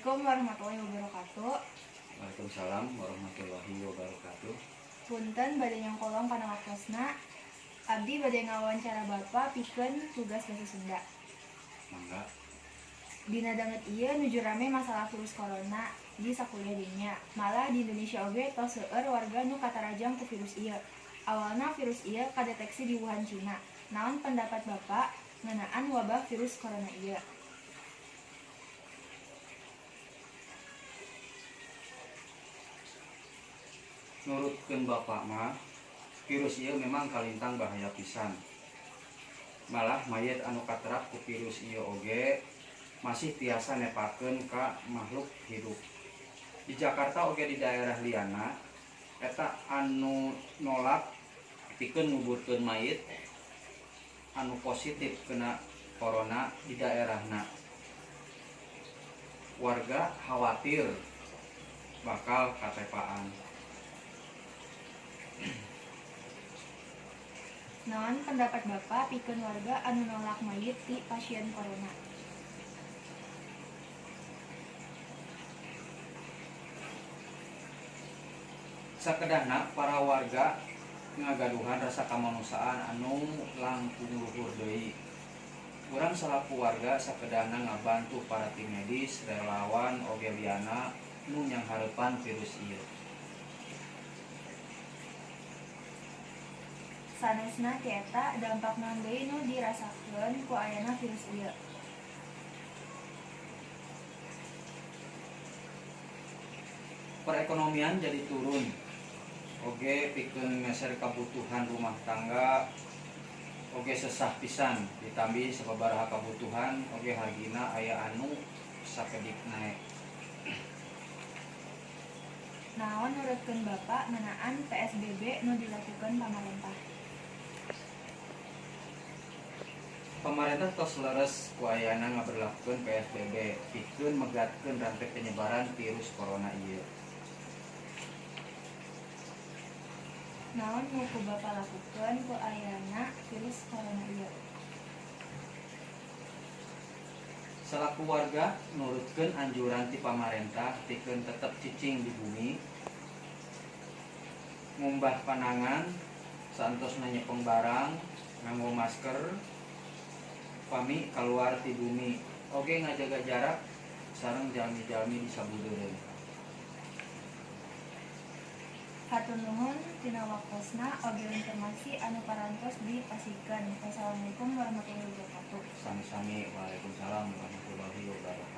Assalamualaikum warahmatullahi wabarakatuh. Waalaikumsalam warahmatullahi wabarakatuh. Punten bade nyangkolong kana waktosna. Abdi bade ngawawancara Bapak pikeun tugas bahasa Sunda. Mangga. Dina danget ieu nuju rame masalah virus corona di sakuliah dunya. Malah di Indonesia oge tos seueur warga nu katarajang ku virus ieu. Awalna virus ieu kadeteksi di Wuhan, Cina. Naon pendapat Bapak ngeunaan wabah virus corona ieu? Nurutkeun Bapak mah, virus ieu memang kalintang bahaya pisan. Malah mayit anu katerap ku virus ieu oge masih tiasa nepakeun ka makhluk hidup. Di Jakarta oge di daerah liana eta anu nolak pikeun nguburkeun mayit anu positif kena corona di daerahna. Warga khawatir bakal katepaan. Naon pendapat Bapak pikeun warga anu nolak mayit ti pasien corona? Sakedahna para warga ngagaduhan rasa kamanusiaan anu langkung luhur deui. Urang salaku warga sakedahna ngabantu para tim medis, relawan oge liana nu nyanghareupan virus ieu. Sanesna ti eta, dampak naon deui nu dirasakeun ku ayana virus ieu? Perekonomian jadi turun. Oge pikeun meser kabutuhan rumah tangga oge sesah pisan, ditambih sababaraha kabutuhan oge hargina aya anu sakedik naek. Naon nurutkeun Bapak ngeunaan PSBB nu dilakukeun pamarentah? Pamarentah tos leres ku ayana ngaberlakukeun PSBB pikeun megatkeun rante penyebaran virus corona ieu. Naon nu ku Bapak lakukeun ku ayana virus corona ieu? Salaku warga nurutkeun anjuran ti pamarentah pikeun tetep cicing di bumi, ngumbah panangan saantosna nyepeng barang, nganggo masker pami kaluar ti bumi, oge ngajaga jarak sareng jalmi-jalmi di sabudeureun. Hatur nuhun tina waktosna oge informasi anu parantos dipasihkeun. Wassalamualaikum warahmatullahi wabarakatuh. Sami-sami, waalaikumsalam warahmatullahi wabarakatuh.